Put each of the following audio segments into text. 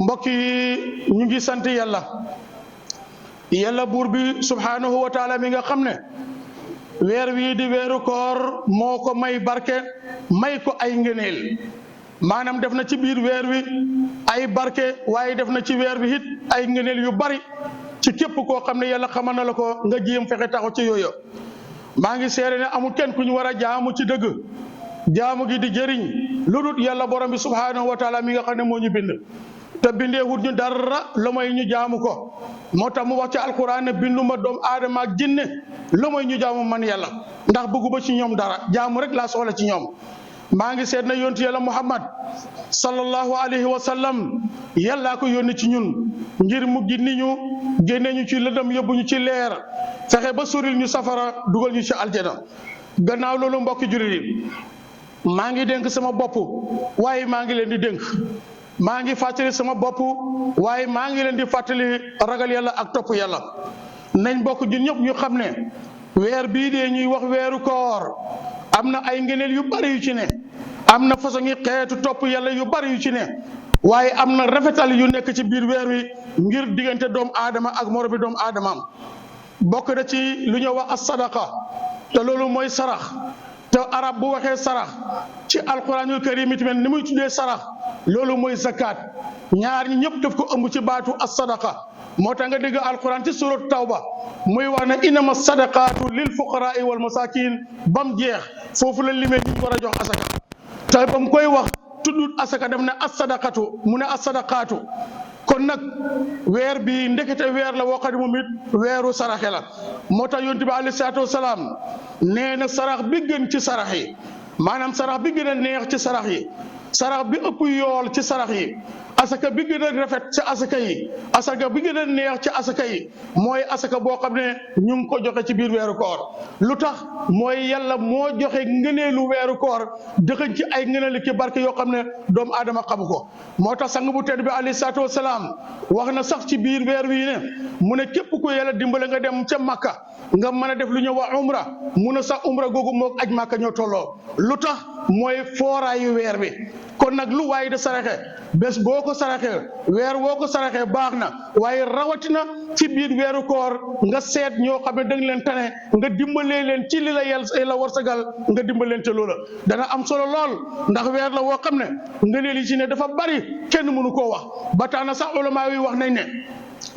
mbokk yi ñu ngi sant yàlla buur bi subhanahu wa taala mi nga xam ne weer wii di weeru koor moo ko may barke may ko ay ngëneel maanaam def na ci biir weer wi ay barke waaye def na ci weer wi it ay ngëneel yu bari ci képp koo xam ne yàlla xamal na la ko nga jéem fexe taxaw ci yooyu. maa ngi seere ne amul kenn ku ñu war a jaamu ci dëgg jaamu gi di jëriñ lu dul yàlla borom bi subhanahu wa taala mi nga xam ne moo ñu bind te bindee wut ñu dara lu may ñu jaamu ko moo tax mu wax ci alquran ne binduma doomu aadama ak jinne lu may ñu jaamu man yàlla ndax bëgguma ci ñoom dara jaamu rek laa soxla ci ñoom. maa ngi seet na yonti yàlla muhammad sallallahu alayhi wa sallam yàllaa ko yónni ci ñun ngir mu gindi ñu génne ñu ci lëndëm yóbbu ñu ci leer fexe ba soril ñu safara dugal ñu ci aljana. gannaaw loolu mbokki jullit yi maa ngi dénk sama bopp waaye maa ngi leen di dénk maa ngi fàttali sama bopp waaye maa ngi leen di fàttali ragal yàlla ak topp yàlla. nañ bokk ñun ñëpp ñu xam ne weer bii dee ñuy wax weeru koor am na ay ngëneel yu bari yu ci ne am na façon ngi xeetu topp yàlla yu bari yu ci ne waaye am na rafetal yu nekk ci biir weer wi ngir diggante doomu aadama ak moromi doomu aadamaam. bokk na ci lu ñuy wax as sadaqa te loolu mooy sarax te arab bu waxee sarax ci alquranul karim it ni muy tuddee sarax loolu mooy zakat ñaar ñi ñëpp daf ko ëmb ci baatu as sadaqa. moo tax nga dégg alquran ci surat tawba muy wax ne inama sadaqatu lil fuqaraa wal masakin bam jeex foofu la limee ñu war a jox asaka te ba mu koy wax tuddut asaka def ne as sadaqatu mu ne as sadaqatu. kon nag weer bi ndekete weer la woo xam ne moom it weeru saraxe la moo tax yonent bi alayhi salaatu wasalaam nee na sarax bi gën ci sarax yi maanaam sarax bi gën a neex ci sarax yi sarax bi ëpp yool ci sarax yi asaka bi gën a rafet ci asaka yi asaka bi gën a neex ci asaka yi mooy asaka boo xam ne ñu ngi ko joxe ci biir weeru koor. lu tax mooy yàlla moo joxe ngëneelu weeru koor dëxëñ ci ay ngëneelu ki barke yoo xam ne doomu aadama xamu ko. moo tax sang bu tedd bi alayhi salaatu wasalaam wax na sax ci biir weer wi ne mu ne képp ku yàlla dimbale nga dem ca Makka nga mën a def lu ñuy wax umra mu ne sax umra googu moog aj Makka ñoo tolloo. lu tax mooy fooraayu weer wi. kon nag lu waaye de saraxe bés boo ko saraxee weer woo ko saraxee baax na waaye rawatina ci biir weeru koor nga seet ñoo xam ne da nga leen tane nga dimbalee leen ci li la yàlla warsagal nga dimbaleen te loola dana am solo lool ndax weer la woo xam ne ngëneel yi ci ne dafa bari kenn mënu koo wax ba tax na sax ulama yi wax nañ ne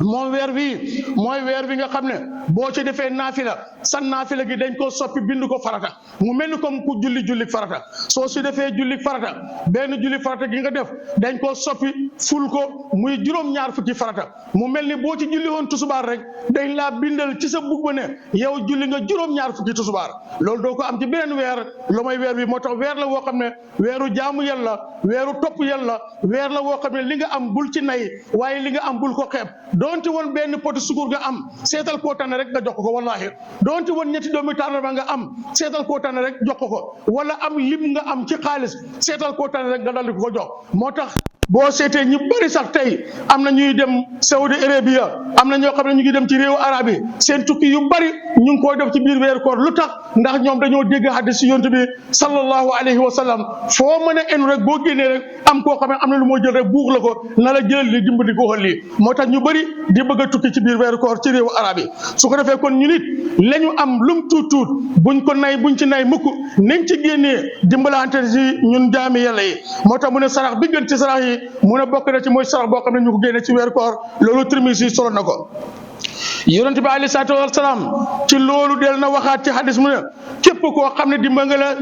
moom weer wi mooy weer bi nga xam ne boo ci defee naafila san naafila gi dañ koo soppi bind ko farata mu mel ni comme ku julli farata soo si defee julli farata benn julli farata gi nga def dañ koo soppi ful ko muy juróom-ñaar fukki farata mu mel ni boo ci julli woon tusubaar rek dañ laa bindal ci sa bug ba ne yow julli nga juróom-ñaar fukki tusubaar loolu doo ko am ci beneen weer lu may weer bi moo tax weer la woo xam ne weeru jaamu yàlla weeru topp yàlla weer la woo xam ne li nga am bul ci nay waaye li nga am bul ko xeeb. doonte woon benn poti sukur nga am seetal koo tànn rek nga jox ko wallahi doonte woon ñetti doomi tàndarma nga am seetal koo tànn rek jox ko wala am lim nga am ci xaalis seetal koo tànn rek nga daldi ko jox. moo tax boo seetee ñu bëri sax tey am na ñuy dem Saudi Arabia am na ñoo xam ne ñu ngi dem ci réewu arab yi seen tukki yu bëri ñu ngi koy def ci biir weeru koor lu tax ndax ñoom dañoo dégg hadis si yonent bi sallallahu alayhi wa sallam foo mën a enu rek boo génnee rek am koo xam ne am na lu moo jël rek buux la ko na la jël li dimbali ko xol lii moo tax ñu bëri di bëgg a tukki ci biir weeru koor ci réewu arab yi su ko defee kon ñu nit la ñu am lum tuut buñ ko nay buñ ci nay mukk nañ ci génnee dimbalante ci ñun jaami yàlla yi. moo tax mu ne sarax bi gën ci sarax yi mu ne bokk na ci mooy sarax boo xam ne ñu ko génne ci weeru koor loolu Tirmisi solo na ko. yonent bi alayhi salaatu wasalaam ci loolu del na waxaat ci hadis mu ne képp koo xam ne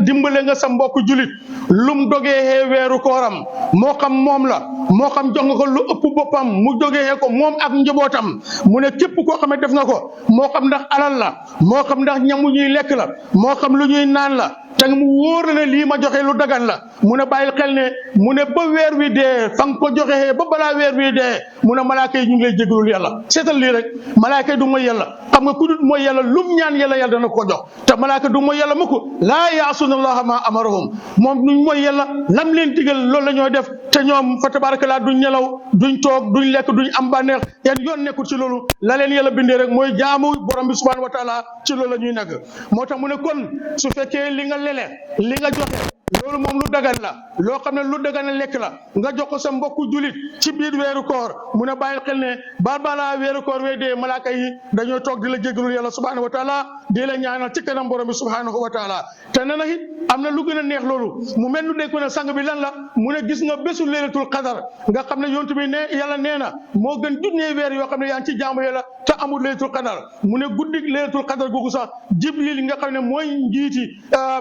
dimbale nga sa mbokk julit lum dogee weeru kooram moo xam moom la moo xam jox nga ko lu ëpp boppam mu dogee ko moom ak njabootam mu ne képp koo xam ne def nga ko moo xam ndax alal la moo xam ndax ñamu ñuy lekk la moo xam lu ñuy naan la te mu wóor la ne lii ma joxe lu dagan la mu ne bàyyil xel ne mu ne ba weer wi dee fa nga ko joxe ba balaa weer wi dee mu ne malaaka yi ñu ngi lay jégalul yàlla seetal lii rek malaaka yi du mooy yàlla xam nga ku dut mooy yàlla lum ñaan yàlla yàlla dana ko jox te malaaka du mooy yàlla mukk laa yaasuna allaha ma amarahum moom duñ mooy yàlla lam leen digal loolu la ñooy def te ñoom fa tabarakallah duñ ñelaw duñ toog duñ lekk duñ am bànneex yan yoon nekkul ci loolu la leen yàlla bindee rek mooy jaamu borom bi subhanahu wa taala ci loolu la ñuy nekk moo tax mu ne kon su fekkee li nga lele li nga joxe loolu moom lu dagan la loo xam ne lu dagan lekk la nga jox ko sa mbokku julit ci biir weeru koor mu ne bàyyil xel ne balaa weeru koor wee dee malaaka yi dañoo toog di la jégalul yàlla subhanahu wa taala di la ñaanal ci kanam borom bi subhanahu wa taala te nee na it am na lu gën a neex loolu mu mel nu dégg ko ne sang bi lan la mu ne gis nga bésu leelatul qadar nga xam ne yontu bi ne yàlla nee na moo gën junnee weer yoo xam ne yaa ngi ci jaamu yàlla te amul leelatul qadar mu ne guddi leelatul qadar googu sax jibril nga xam ne mooy njiiti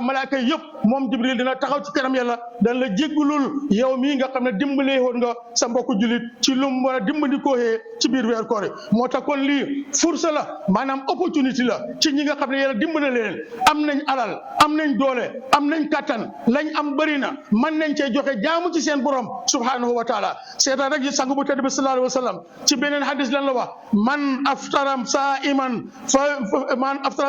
malaaka yi yëpp moom jibril dina taxaw ci kanam yàlla dan la jéggulul yow mii nga xam ne dimbalee woon nga sa mbokku julit ci lu mu war a dimbandikoohee ci biir weer koor moo tax kon lii fursa la maanaam opportunité la ci ñi nga xam ne yàlla dimbale leen am nañ alal am nañ doole am nañ kattan lañ am bëri na mën nañ cee joxe jaamu ci seen borom subhanahu wa taala seetaan rek yi sang bu tedd bi sallallahu alayhi wa sallam ci beneen hadis lan la wax man aftara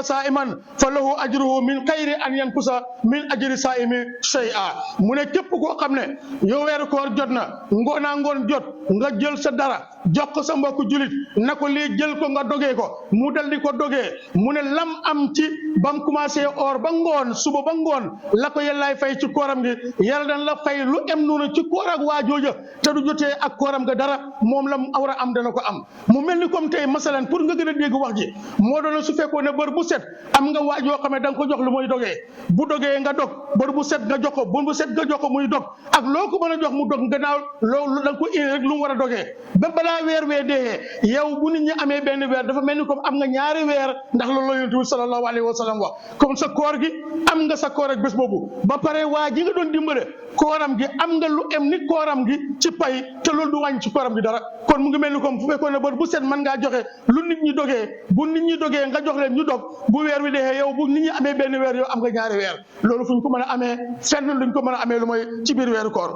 saiman fa lahu ajruhu min xayri an yankusa min ajri saimi shay'a mu ne képp koo xam ne yow weeru koor jot na ngoon jot nga jël sa dara jox ko sa mbokku julit na ko lii jël ko nga dogee ko mu dal di ko dogee mu ne lam am ci bam commencé or ba ngoon suba ba ngoon la ko yàllaay fay ci kooram gi yàlla dan la fay lu em noonu ci koor ak waa jooja te du jotee ak kooram ga dara moom la war a am dana ko am mu mel ni comme tey masalan pour nga gën a dégg wax ji moo doon su fekkoon ne bër bu set am nga waaj yoo xam ne da nga ko jox lu muy dogee bu dogee nga dog bër bu set nga jox ko bu set nga jox ko muy dog ak loo ko mën a jox mu dog gannaaw loolu da nga ko indi rek lu mu war a dogee ba balaa weer wee dee yow bu nit ñi amee benn weer dafa mel ni comme am nga ñaari weer ndax loolu la yonent bi sallallahu alayhi wa sallam wax comme sa koor gi am nga sa koor ak bés boobu ba pare waa ji nga doon dimbale kooram gi am nga lu em ni kooram gi ci pay te loolu du wàññi ci kooram gi dara kon mu ngi mel ni comme fu fekkoon ne bër bu set mën ngaa joxe lu nit ñi dogee bu nit ñi dogee nga jox leen ñu dog bu weer wi dee yow bu nit ñi amee benn weer yow am nga ñaari weer loolu fu ñu ko mën a amee fenn luñ ko mën a amee lu mooy ci biir weeru koor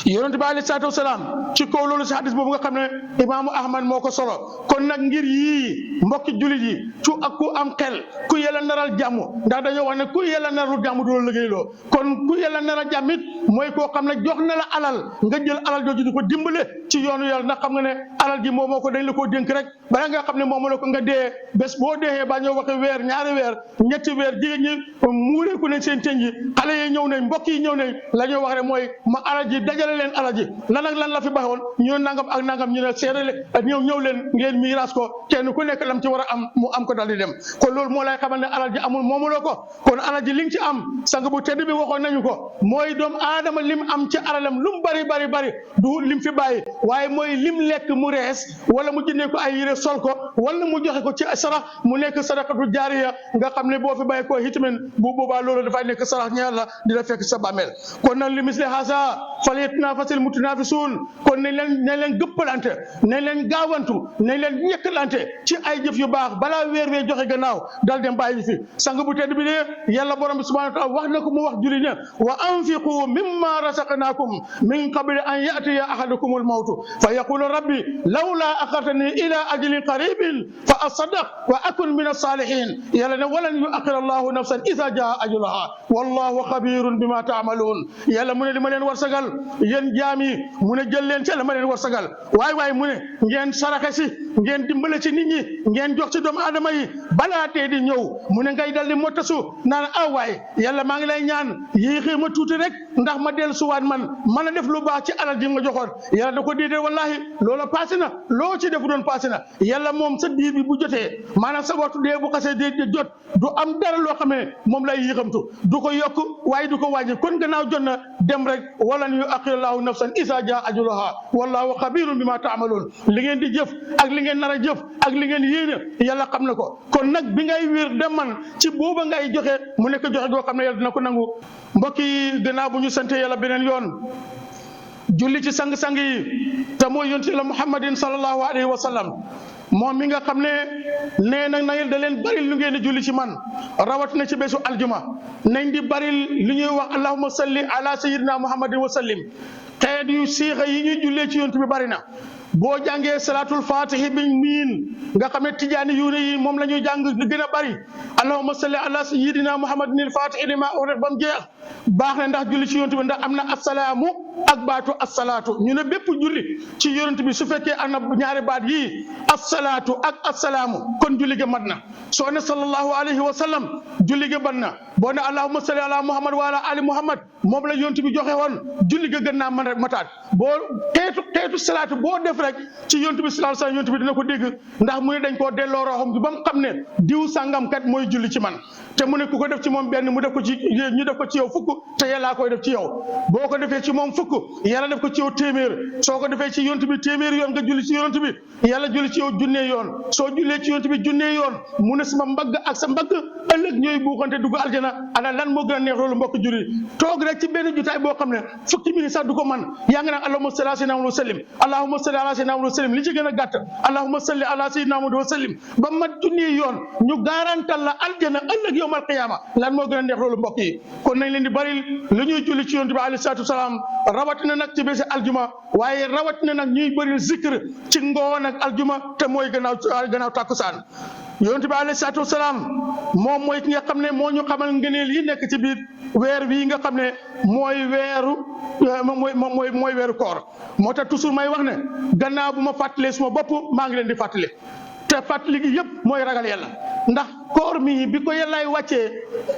yonent bi alayhi salaatu wasalaam ci kaw loolu si hadis boobu nga xam ne imaamu ahmad moo ko solo kon nag ngir yii mbokki julit yi cu ak ku am xel ku yàlla naral jàmm ndax dañoo wax ne ku yàlla narul jàmm du la liggéeyloo kon ku yàlla naral jàmm it mooy koo xam ne jox na la alal nga jël alal jooju di ko dimbale ci yoonu yàlla ndax xam nga ne alal ji moomoo ko dañ la koo dénk rek bala nga xam ne moomu la ko nga dee bés boo deexee ba ñoo waxe weer ñaari weer ñetti weer jigéen ñi muureeku nañ seen tëñ yi xale yi ñëw nañ mbokk yi ñëw nañ la ñoo wax rek mooy ma alal ji dajale leen alal ji lan ak lan la fi baxoon ñu ne nangam ak nangam ñu ne seere ñëw leen ngeen miiras ko kenn ku nekk lam ci war a am mu am ko dal di dem kon loolu moo lay xamal ne alal ji amul moomuloo ko kon alal ji li nga ci am sang bu tedd bi waxoon nañu ko mooy doomu aadama lim am ci alalam lu mu bari du lim fi bàyyi waaye mooy lim lekk mu rees wala mu jëndee ko ay yére sol ko wala mu joxe ko ci sarax mu nekk sadaqatu jaariya nga xam ne boo fi bàyyi ko hitamin bu boobaa loolu dafay nekk sarax ñaar la dina fekk sa bàmmeel kon nag li misli haasa falyatanafasil mutanafisuun kon nañ leen gëppalante nañ leen gaawantu nañ leen ñekkalante ci ay jëf yu baax balaa weer wee joxe gannaaw dal dem bàyyi fi sang bu tedd bi de yàlla borom bi subhanahu wa taala wax na ko mu wax julli ne wa anfiqu mimma rasaqnakum min qabli an yatiya ahadakum almawtu fa yaqulu rabbi lawla akhartani ila ajalin qaribin fa asaddaq wa akun min as-salihin yàlla ne walan yuakhir allahu nafsan idha jaa ajalaha wallahu khabirun bima ta'malun yàlla mu ne li ma leen war sagal yéen jaam yi mu ne jël leen ca la ma leen war sagal waay mu ne ngeen saraxe si ngeen dimbale ci nit ñi ngeen jox ci doomu aadama yi balaa tee di ñëw mu ne ngay dal di mottasu naan waay yàlla maa ngi lay ñaan yéexee ma tuuti rek ndax ma dellu suwaat man mën a def lu baax ci alal ji nga joxoon yàlla da ko déedéet wallahi loola passé na loo ci defu doon passé na yàlla moom sa diir bi bu jotee maanaam sa waxtu dee bu xasee dee jot du am dara loo xam ne moom lay yéexamtu du ko yokk waaye du ko wàññi kon gannaaw jot na dem rek walan yuakhirullahu nafsan isa jaa ajalaha wallahu xabirun bima taamaloon li ngeen di jëf ak li ngeen nar a jëf ak li ngeen yéene yàlla xam na ko kon nag bi ngay wér dem man ci booba ngay joxe mu nekk joxe goo xam ne yàlla dina ko nangu mbokk yi gannaaw bu ñu sante yàlla beneen yoon julli ci sang-sang yi te mooy yonent la muhammadin sallallahu alayhi wa sallam moom mi nga xam ne nee na ngeen da leen bari lu ngeen di julli ci man rawat na ci bésu aljuma nañ di bari lu ñuy wax allahumma salli ala sayyidina muhammadin wa sallim xeet yu siixa yi ñuy jullee ci yonent bi bari na boo jàngee salatul fatihi bi miin nga xam ne tijaani yuune yi moom la ñuy jàng lu gën a bari allahumma salli ala sayyidina muhammadin al fatihi lima ughliqa ba mu jeex baax na ndax julli ci yonent bi ndax am na assalaamu ak baatu asalaatu ñu ne bépp julli ci yonent bi su fekkee ana ñaari baat yii asalaatu ak asalaamu kon julli ga mat na soo ne sallallahu alayhi wa sallam julli ga mat na boo ne allahumma salli ala muhammad wa ala ali muhammad moom la yonent bi joxe woon julli ga gën naa mataat boo xeetu salaatu boo def rek ci yonent bi sallallahu alayhi wa sallam yonent bi dina ko dégg ndax mu ne dañ koo delloo roxam gi ba mu xam ne diw sàngam kat mooy julli ci man te mu ne ku ko def ci moom benn mu def ko ci ñu def ko ci yow fukk te yàllaa koy def ci yow boo ko defee ci moom fukk yàlla def ko ci yow téeméer soo ko defee ci yonent bi téeméer yoon nga julli ci yonent bi yàlla julli ci yow junnee yoon soo jullee ci yonent bi junnee yoon mu ne sama mbagg ak sa mbagg ëllëg ñooy buuxante dugg aljana ana lan moo gën a neex loolu mbokk julli toog rek ci benn jotaay boo xam ne fukki minute sax du ko man yaa ngi naan allahumma salli ala sayyidina Muhammad wa sallim allahumma salli ala sayyidina Muhammad wa sallim li ci gën a gàtt allahumma salli ala sayyidina Muhammad wa sallim ba mat junnee yoon ñu garantal la aljana ëllëg yawmal qiyaama lan moo gën a neex loolu mbokk yi kon nañ leen di bari lu ñuy julli ci yonent bi alayhi salaatu wasalaam rawatina nag ci bési aljuma waaye rawatina nag ñuy bëri zikr ci ngoon ak aljuma te mooy gannaaw tàkkusaan yonent bi alayhi salaatu wasalaam moom mooy ki nga xam ne moo ñu xamal ngëneel yi nekk ci biir weer bii nga xam ne mooy weeru koor moo tax toujours may wax ne gannaaw bu ma fàttalee suma bopp maa ngi leen di fàttali te fàttali gi yëpp mooy ragal yàlla ndax koor mi bi ko yàllaay wàccee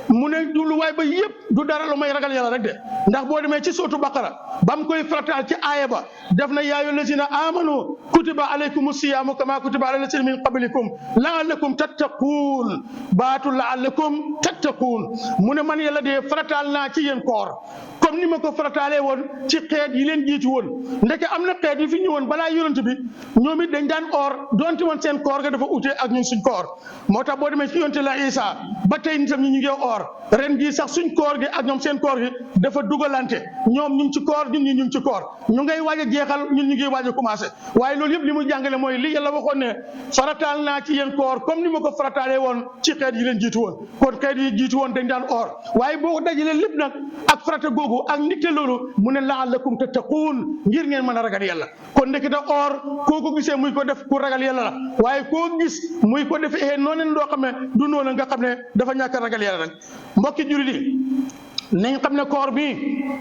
mu ne jubluwaay ba yëpp du dara lu may ragal yàlla rek de ndax boo demee ci sootu baqara ba mu koy farataal ci aaya ba def na yaa ayyuhal lazina amanu kutiba alaykumu siyaamu kama kutiba ala lazina min qablikum laallakum tattaquun baatu laallakum tattaquun mu ne man yàlla de farataal naa ci yéen koor comme ni ma ko farataalee woon ci xeet yi leen jiitu woon ndeke am na xeet yi fi ñëwoon balaa yonent bi ñoom it dañ daan or donte woon seen koor ga dafa ute ak ñun suñ koor moo tax boo demee ci yonent la Isa ba tey nitam ñu ngi or ren gii sax suñ koor gi ak ñoom seen koor gi dafa dugalante ñoom ñu ngi ci koor ñun ñu ngi ci koor ñu ngay waaj a jeexal ñun ñu ngi waaj a commencé waaye loolu yëpp li mu jàngale mooy li yàlla waxoon ne farataal naa ci yéen koor comme ni ma ko farataalee woon ci xeet yi leen jiitu woon kon xeet yi jiitu woon dañ daan or waaye boo ko dajalee lépp nag ak farata googu ak nditte loolu mu ne laallakum tattaquun ngir ngeen mën a ragal yàlla kon ndekete or koo ko gisee muy ko def ku ragal yàlla la waaye koo gis muy ko defee noonu doo xam ne du noonu nga xam ne dafa ñàkk a ragal yàlla rek mbokki jullit yi nañ xam ne koor bi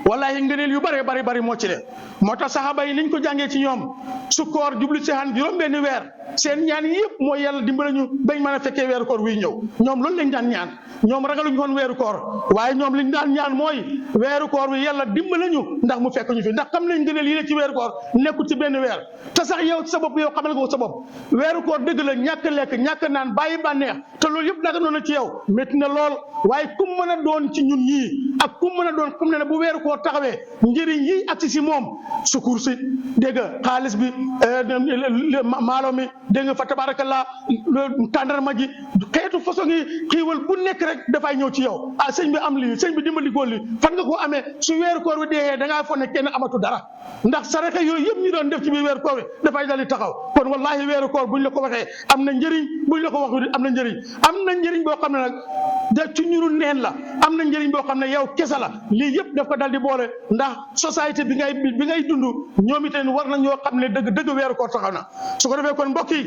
wallahi ngëneel yu bari moo ci de moo tax saxaaba yi niñ ko jàngee ci ñoom su koor jublu si xan juróom-benni weer seen ñaan yëpp mooy yàlla dimbale ñu bañ mën a fekkee weeru koor wi ñëw ñoom loolu lañ daan ñaan ñoom ragaluñu woon weeru koor waaye ñoom liñ daan ñaan mooy weeru koor wi yàlla dimbale ñu ndax mu fekk ñu fi ndax xam nañ ngëneel yi ne ci weeru koor nekkul ci benn weer te sax yow ci sa bopp yow xamal nga ko sa bopp weeru koor dëgg la ñàkk lekk ñàkk naan bàyyi bànneex te loolu yëpp daga noonu ci yow métti na lool waaye kum mën a doon ci ñun yii ak kum mën a doon xam ne ne bu weeru koor taxawee njëriñ yi ak si moom sukur si dégg nga xaalis bi maalo mi dégg nga fa tabarakallah tàndarma ji xeetu façon yi xiiwal bu nekk rek dafay ñëw ci yow ah sëñ bi am lii sëñ bi dimbali góor li fan nga ko amee su weeru koor bi deexee da ngaa foog ne kenn amatu dara ndax saraxa yooyu yëpp ñu doon def ci biir weeru koor bi dafay dal di taxaw kon wallahi weeru koor buñ la ko waxee am na njëriñ buñ la ko wax am na njëriñ boo xam ne nag da ci ñuru neen la am na njëriñ boo xam ne yow kese la lii yëpp daf ko dal di boole ndax société bi ngay dund ñoom itamit war na ñoo xam ne dëgg weeru koor taxaw na su ko defee kon mbokk yi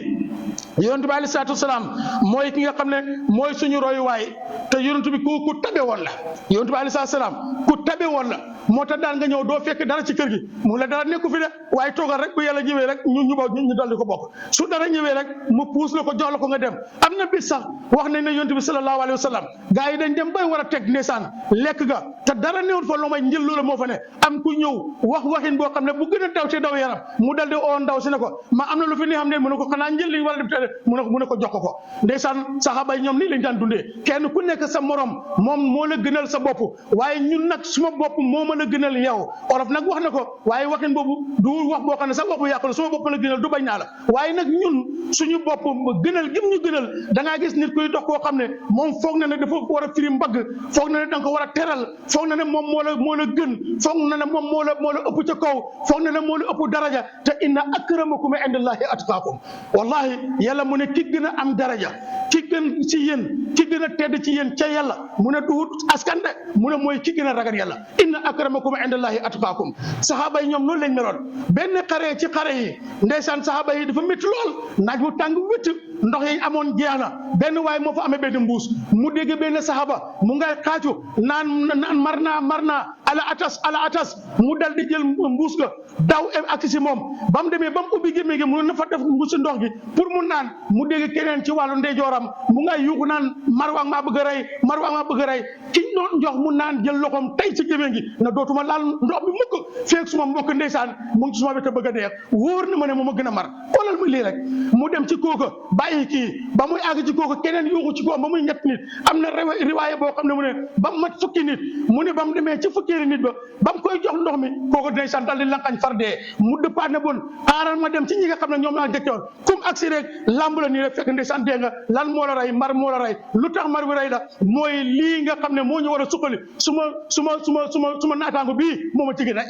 yonent bi alayhi salaatu wasalaam mooy ki nga xam ne mooy suñu royuwaay te yonent bi ku tabe woon la yonent bi alayhi salaatu wasalaam ku tabe woon la moo tax daan nga ñëw doo fekk dara ci kër gi mu la dara nekku fi de waaye toogal rek bu yàlla ñëwee rek ñu dal di ko bokk su dara ñëwee rek mu puus la ko jox la ko nga dem am na bis sax wax nañ ne yonent bi sallallahu alayhi wa sallam gaa yi dañ dem bay war a teg ndeysaan lekk ga te dara newut fa lu may njël loola moo fa ne am ku ñëw waxin boo xam ne bu gën a daw ci daw yaram mu dal di oo ndaw si ne ko ma am na lu fi ni xam ne mu ne ko xanaa njël li war a def te mu ne ko jox ko ndeysaan saxaaba yi ñoom nii lañ daan dundee kenn ku nekk sa morom moom moo la gënal sa bopp waaye ñun nag suma bopp moo ma la gënal yow olof nag wax na ko waaye waxin boobu du wax boo xam ne sax wax bu yàqu la suma bopp ma la gënal du bañ naa la waaye nag ñun suñu bopp gënal gëm ñu gënal da ngaa gis nit kuy dox koo xam ne moom foog na ne dafa war a firi mbagg foog na ne da nga ko war a teral foog na ne moom moo la gën foog na ne moom moo la ëpp ca kaw foog na ne moo la ëpp daraja te inna akramakum indallahi atqaakum wallahi yàlla mu ne ki gën a am daraja ki gën ci yéen ki gën a tedd ci yéen ca yàlla mu ne duut askan de mu ne mooy ki gën a ragal yàlla inna akramakum indallahi atqaakum saxaaba yi ñoom noonu lañ meloon benn xare ci xare yi ndeysaan saxaaba yi dafa métti lool naaj bu tàng wétt ndox yi amoon jeex na benn waaye moo fa amee benn mbuus mu dégg benn saxaaba mu ngay xaacu naan mar naa ala atas mu dal di jël mbuus ga daw ak si moom ba mu demee ba mu ubbi gémmiñ gi mu na fa def mbuusi ndox gi pour mu naan mu dégg keneen ci wàllu ndeyjooram mu ngay yuuxu naan marwaag maa bëgg a rey marwaag maa bëgg a rey ki doon jox mu naan jël loxoom tey ci gémmiñ gi na dootuma laal ndox bi mukk feeg suma mbokk ndeysaan mu ngi ci suma wet bëgg a dee wóor na ma ne moom a gën a mar xoolal ma lii rek mu dem ci kooka bàyyi kii ba muy àgg ci kooka keneen yuuxu ci kawam ba muy ñett nit am na riwaaye boo xam ne mu ne ba mu mat fukki nit mu ne ba mu demee ci fukkeeri nit ba mu koy jox ndox mi kooku ndeysaan dal di lankañ far dee mu dëppaat ne bon xaaral ma dem ci ñi nga xam ne ñoom laa jëkkoon comme agsi rek lamb la nii rek fekk ndeysaan dee nga lan moo la rey mar moo la rey lu tax mar bi rey la mooy lii nga xam ne moo ñu war a suqali suma naataango bii moo ma ci gën a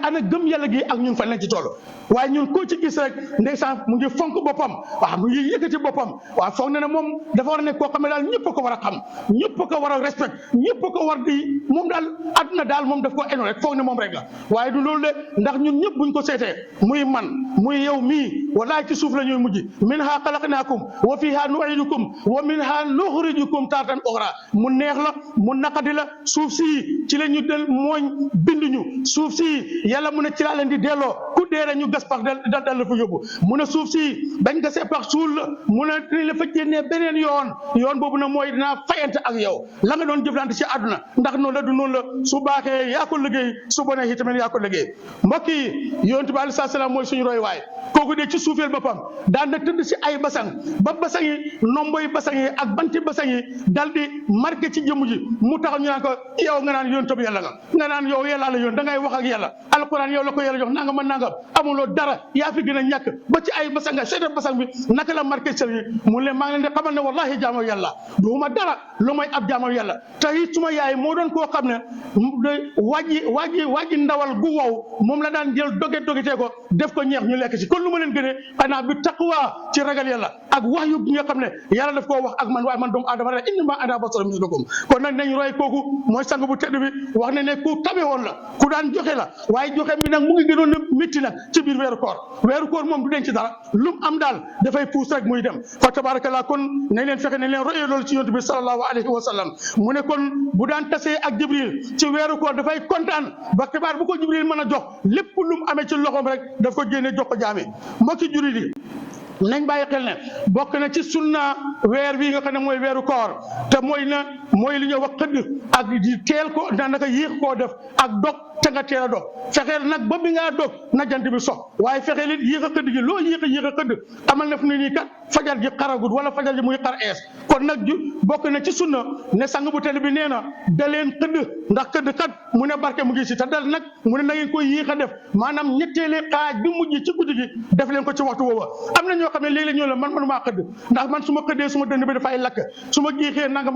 ana gëm yàlla gi ak ñun fan lañ ci toll waaye ñun koo ci gis rek ndeysaan mu ngi fonk boppam waaw mu ngi yëkkati boppam waaw foog na ne moom dafa war a nekk koo xam ne daal ñëpp ko war a xam ñëpp ko war a respect ñëpp ko war di moom daal àdduna daal moom daf ko eno rek foog ne moom rek la waaye du loolu de ndax ñun ñëpp buñ ko seetee muy man muy yow mii walaay ci suuf la ñuy mujj minha xalaqnaakum wa fiha nu'idukum wa minha nuxrijukum taratan uxra mu neex la mu naqadi la suuf si ci la ñu del mooñ binduñu suuf si yàlla mu ne ci laa leen di delloo ku dee rek ñu gas pax dal la fa yóbbu mu ne suuf si bañ gasee pax suul la mu ne dinañ la fa génnee beneen yoon boobu nag mooy dinaa fayante ak yow la nga doon jëflante ci àdduna ndax noonu la du noonu la su baaxee yaa ko liggéey su bonee itamit yaa ko liggéey mbokk yi yonent bi alayhi salaam mooy suñu roy waay kooku de ci suufeel boppam daan na tëdd si ay basang ba basang yi nomboy basang yi ak banti basang yi dal di marqué ci jëmm ji mu tax ñu naan ko yow nga naan yonent bi yàlla nga naan yow yàlla la yoon da ngay wax ak yàlla alquran yow la ko yàlla jox nanga ma nangam amuloo dara yaa fi gën a ñàkk ba ci ay basang nga seetal basang bi naka la marqué sel yi mu leen maa ngi leen di xamal ne wallahi jaamu yàlla duuma dara lu may ab jaamu yàlla te it suma yaay moo doon koo xam ne waaji ndawal gu wow moom la daan jël dogetee ko def ko ñeex ñu lekk ci kon lu ma leen gënee xanaa bi taqwa ci ragal yàlla ak wax yu nga xam ne yàlla daf koo wax ak man waaye man doomu aadama rek innama ana basarun mislukum kon nag nañ roy kooku mooy sang bu tedd bi wax ne ku tabe woon la ku daan joxe la waaye joxe mi nag mu ngi gënoon a métti nag ci biir weeru koor moom du denc dara lu mu am daal dafay puus rek muy dem fa tabarakallah kon nañ leen fexe nañ leen royee loolu ci yonent bi sallallahu alayhi wa sallam mu ne kon bu daan tasee ak jibril ci weeru koor dafay kontaan ba xibaar bu ko jibril mën a jox lépp lu mu amee ci loxoom rek daf ko génne jox ko jaami mbokki jurit yi nañ bàyyi xel ne bokk na ci sunna weer wi nga xam ne mooy weeru koor te mooy li ñuy wax xëdd ak teel ko na naka yéex koo def ak dog te nga teel a dog fexeel nag ba bi ngaa dog na jant bi sox waaye fexeel it yéex a xëdd gi loo yéex a xëdd amal na fu ne nii kat fajar gi xaragut wala fajar gi muy xar ees kon nag bokk na ci sunna ne sang bu tedd bi nee na da leen xëdd ndax xëdd kat mu ne barke mu ngi si te dal nag mu ne na ngeen koy yéex a def maanaam ñetteeli xaaj bi mujj ci guddi gi def leen ko ci waxtu woowa am na ñoo xam ne léeg-léeg ñoo la man manumaa xëdd ndax man su ma xëddee su ma dënd bi dafay lakk su ma giixee nangam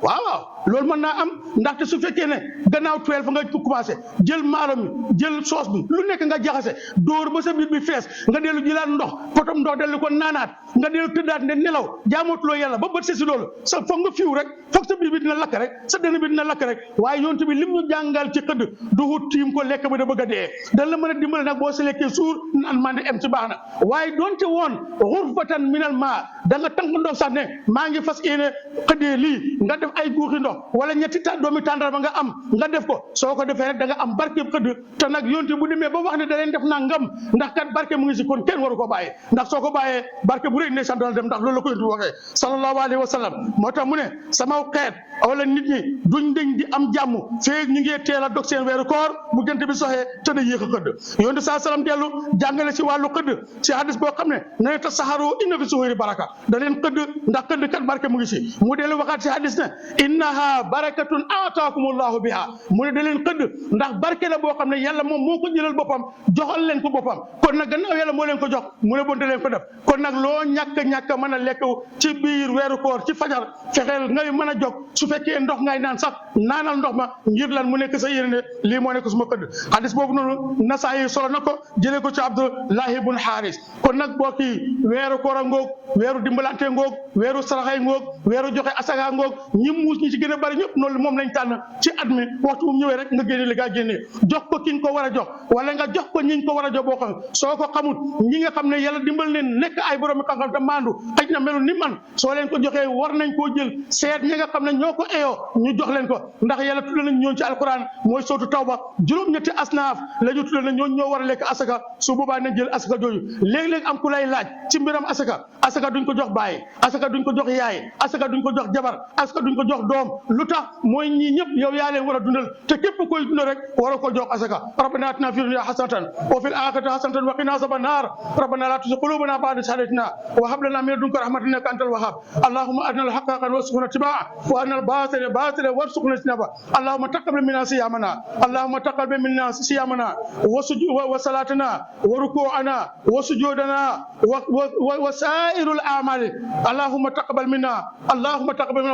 waaw loolu mën naa am ndaxte su fekkee ne gannaaw 12 fa nga commencé jël maalo mi jël soos bi lu nekk nga jaxase dóor ba sa biir bi fees nga dellu jëlaat ndox potom ndox dellu ko naanaat nga dellu tëddaat ne nelaw jaamootuloo yàlla ba bët si loolu sa foog nga fiw rek foog sa biir bi dina lakk rek sa dënn bi dina lakk rek waaye yonent bi lim ñu jàngal ci xëdd du wut tiim ko lekk ba da bëgg a dee da la mën a dimbale nag boo si lekkee suur naan man di em ci baax na waaye doonte woon xurfatan minal maa da nga tànk ndox sax ne maa ngi fas yéene xëddee lii nga def ay guuxi ndox wala ñetti doomi tàndara ba nga am nga def ko soo ko defee rek da nga am barke xëdd te nag yonte bu demee ba wax ne da leen def naa ngam ndax kat barke mu ngi si kon kenn waru ko bàyyee ndax soo ko bàyyee barke bu rëy ne sant dana dem ndax loolu la ko yonte bu waxee sallallahu alayhi wa sallam moo tax mu ne sama xeet wala nit ñi duñ dañ di am jàmm feeg ñu ngi teel a dog seen weeru koor bu jant bi soxee te da yéex a xëdd yonte saa salaam dellu jàngale si wàllu xëdd si hadis boo xam ne na ta saxaroo inna fi suhuri baraka da leen xëdd ndax xëdd kat barke mu ngi si mu dellu waxaat si hadis ne innaha barakatun aataakumullahu biha mu ne da leen xëdd ndax barke la boo xam ne yàlla moom moo ko jëlal boppam joxal leen ko boppam kon nag gannaaw yàlla moo leen ko jox mu ne bonte leen ko def kon nag loo ñàkk mën a lekk ci biir weeru koor ci fajar fexeel ngay mën a jóg su fekkee ndox ngay naan sax naanal ndox ma ngir lan mu nekk sa yéene lii moo nekk suma xëdd hadis boobu noonu Nasaayi solo na ko jëlee ko ci Abdullahi ibn Haris kon nag boo kii weeru koor a ngoog weeru dimbalante ngoog weeru saraxay ngoog weeru joxe asaka ngoog ñi muus ñi ci gën a bari ñëpp noonu moom lañ tànn ci at mi waxtu bu ñëwee rek nga génne li gaa génne jox ko ki nga ko war a jox wala nga jox ko ñi nga ko war a jox boo xam soo ko xamut ñi nga xam ne yàlla dimbal leen nekk ay borom xam-xam te maandu xëj na melu ni man soo leen ko joxee war nañ koo jël seet ñi nga xam ne ñoo ko eyoo ñu jox leen ko ndax yàlla tudd nañ ñoon ci alquran mooy sootu tawba juróom-ñetti asnaaf la ñu tudd nañ ñoo ñoo war a lekk asaka su boobaa nañ jël asaka jooju léeg-léeg am ku lay laaj ci mbiram asaka duñ ko jox baay asaka duñ ko jox yaay asaka duñ ko jox jabar asaka duñ ko jox doom lu tax mooy ñii ñëpp yow yaa leen war a dundal te képp koy dundal rek war a ko jox asaka rabbana atina fi dunya hasanatan wa fil akhirati hasanatan wa qina azaban nar rabbana la tuzigh qulubana ba'da idh hadaytana wa hab lana min ladunka rahmatan innaka antal wahhab allahumma arina al-haqqa haqqan warzuqna ittiba'a wa arina al-batila batilan warzuqna ijtinaba allahumma taqabbal minna siyamana allahumma taqabbal minna siyamana wa salatana wa ruku'ana wa sujudana wa sa'irul a'mali allahumma taqabbal minna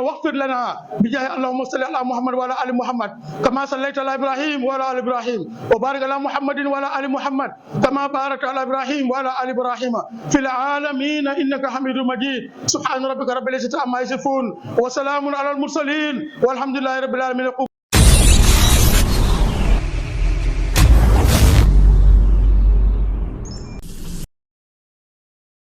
واغفر لنا بجاه اللهم صل على محمد وعلى ال محمد كما صليت على ابراهيم وعلى ال ابراهيم وبارك على محمد وعلى ال محمد كما باركت على ابراهيم وعلى ال ابراهيم في العالمين انك حميد مجيد سبحان ربك رب العزه عما يصفون وسلام على المرسلين والحمد لله رب العالمين.